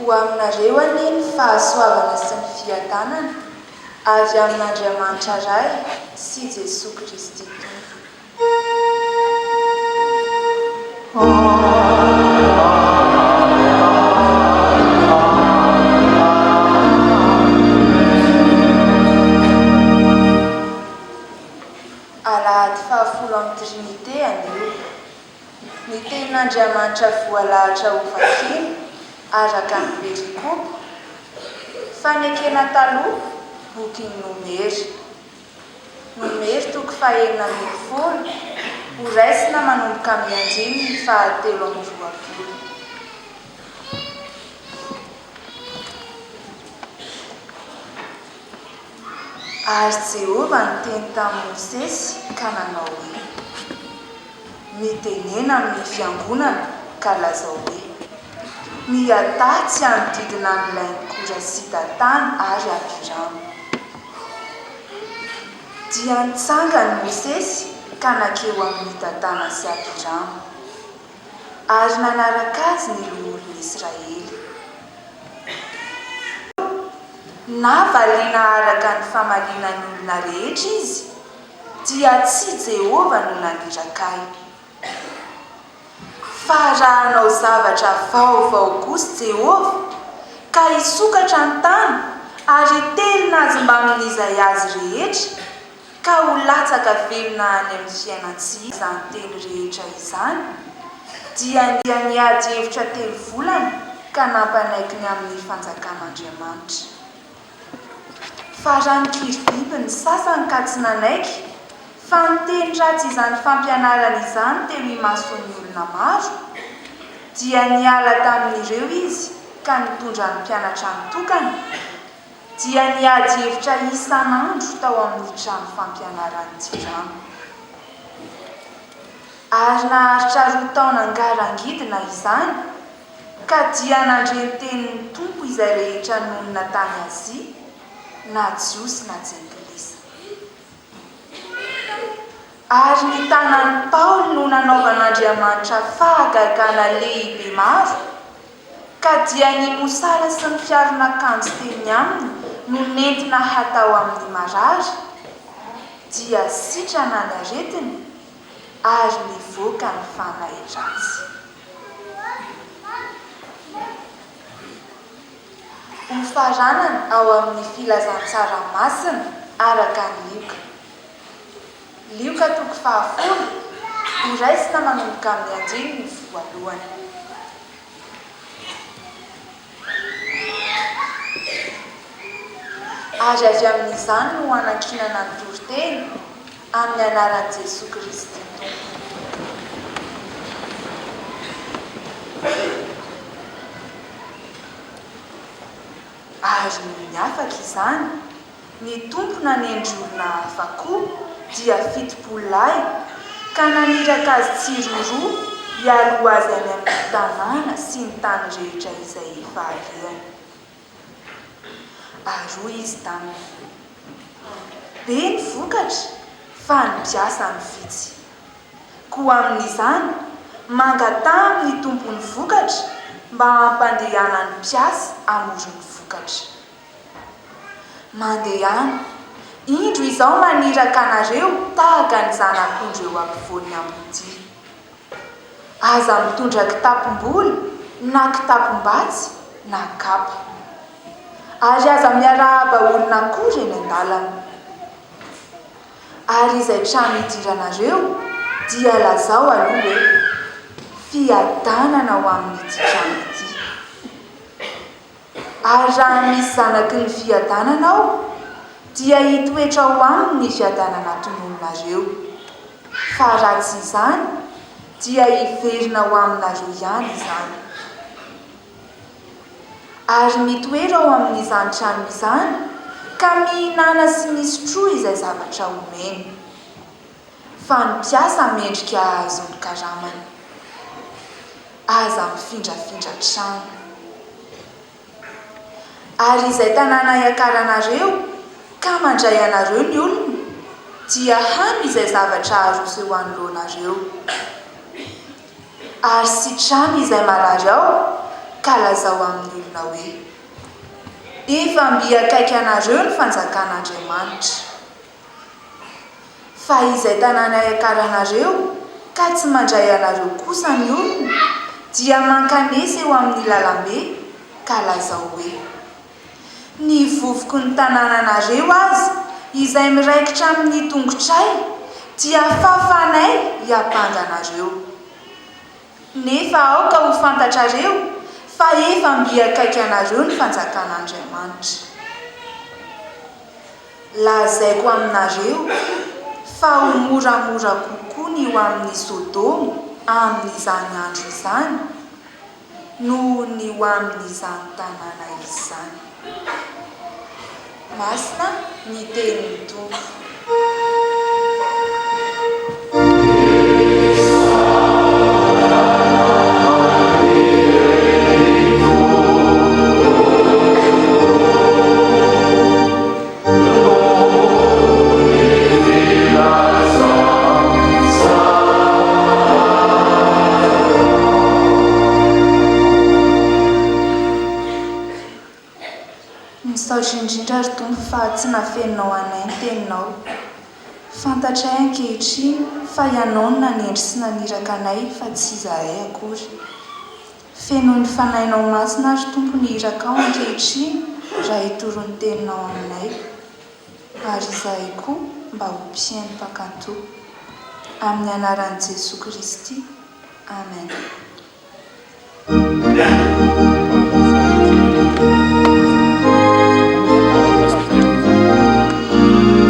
Ho aminareo anie ny fahasoavana sy ny fiadanana avy amin'Andriamanitra Ray sy Jesoa Kristy Tompo. Alahady fahafolo amin'ny Trinite anio. Ny Tenin'Andriamanitra voalahatra hovakina araka ny perikopa, Fanekena Taloha, bokin'ny Nomery. Nomery toko fahenina ambin'ny folo, horaisina manomboka amin'ny andininy fahatelo amby roapolo. Ary Jehovah niteny tamin'i Mosesy ka nanao hoe, Mitenena amin'ny fiangonana ka lazao hoe, Miadaha tsy hanodidina ny lain'i Kora sy Datana ary Abirama. Dia nitsangana i Mosesy ka nankeo amin'i Datana sy Abirama. Ary nanaraka azy ny loholon'Israely. Na valiana araka ny famaliana ny olona rehetra izy, dia tsy Jehovah no naniraka ahy. Fa raha hanao zavatra vaovao kosa Jehovah, ka hisokatra ny tany ary hitelina azy mbamin'izay azy rehetra, ka ho latsaka velona any amin'ny fiainan-tsy hita izany teny rehetra izany, dia niady hevitra telo volana ka nampanaiky ny amin'ny fanjakan'Andriamanitra. Fa raha nikiry biby ny sasany ka tsy nanaiky, fa niteny ratsy izany fampianarana izany teo imason'ny olona maro, dia niala tamin'ireo izy ka nitondra ny mpianatra nitokana, dia niady hevitra isan'andro tao amin'ny trano fampianaran'i Jirama. Ary naharitra roa taona ngarangidina izany, ka dia nandre ny tenin'ny Tompo izay rehetra nonina tany Azia, na Jiosy na Jentilisa. Ary ny tanan'i Paoly no nanaovan'Andriamanitra fahagagana lehibe maro, ka dia ny mosara sy ny fiaron'akanjo teny aminy no nentina hatao amin'ny marary, dia sitrana ny aretiny, ary nivoaka ny fanahy ratsy. Hofaranana ao amin'ny Filazantsara Masina araka an'i Lioka. Lioka toko fahafolo, horaisina manomboka amin'ny andininy voalohany. Ary avy amin'izany no hanankinana ny toriteny, amin'ny anaran'i Jesoa Kristy Tompo. Ary nony afaka izany, ny Tompo nanendry olona hafa koa, dia 70 lahy, ka naniraka azy tsiroaroa hialoha azy any amin'ny tanàna sy ny tany rehetra izay efa alehany. Ary hoy izy taminy, Be ny vokatra, fa ny mpiasa no vitsy. Koa amin'izany, mangataha amin'ny Tompon'ny vokatra mba hampandehanany mpiasa hamory ny vokatra. Mandehana, indro Izaho maniraka anareo tahaka ny zanak'ondry eo ampovoan'ny ambodia. Aza mitondra kitapom-bola na kitapom-batsy na kapa. Ary aza miarahaba olona akory eny an-dalana. Ary izay trano idiranareo dia lazao aloha hoe, Fiadanana ho amin'ity trano ity. Ary raha misy zanaky ny fiadanana ao, dia hitoetra ao aminy ny fiadanana tononinareo, fa raha tsy izany, dia hiverina ho aminareo ihany izany. Ary mitoera ao amin'izany trano izany, ka mihinàna sy misotroa izay zavatra omeny. Fa ny mpiasa mendrika hahazo ny karamany. Aza mifindrafindra trano. Ary izay tanàna iakaranareo, ka mandray anareo ny olona, dia hano izay zavatra aroso eo anoloanareo. Ary sitrano izay marary ao, ka lazao amin'ny olona hoe, Efa mby akaiky anareo ny fanjakan'Andriamanitra. Fa izay tanàna iakaranareo, ka tsy mandray anareo kosa ny olona, dia mankanesa eo amin'ny lalambe, ka lazao hoe, Ny vovoky ny tanànanareo aza, izay miraikitra amin'ny tongotray, dia fafanay hiampanga anareo. Nefa aoka ho fantatrareo fa efa mby akaiky anareo ny fanjakan'Andriamanitra. Lazaiko aminareo fa ho moramora kokoa ny ho amin'i Sodoma amin'izany andro izany noho ny ho amin'izany tanàna izany. Masina ny tenin'ny Tompo. Misaotra indrindra ry Tompo fa tsy nafeninao anay ny teninao. Fantatray ankehitriny fa Ianao no nanendry sy naniraka anay fa tsy izahay akory. Fenoy ny Fanahinao Masina ry Tompo ny irakao ankehitriny raha hitory ny teninao aminay. Ary izahay koa mba ho mpihaino mpankato. Amin'ny anaran'i Jesoa Kristy. Amen.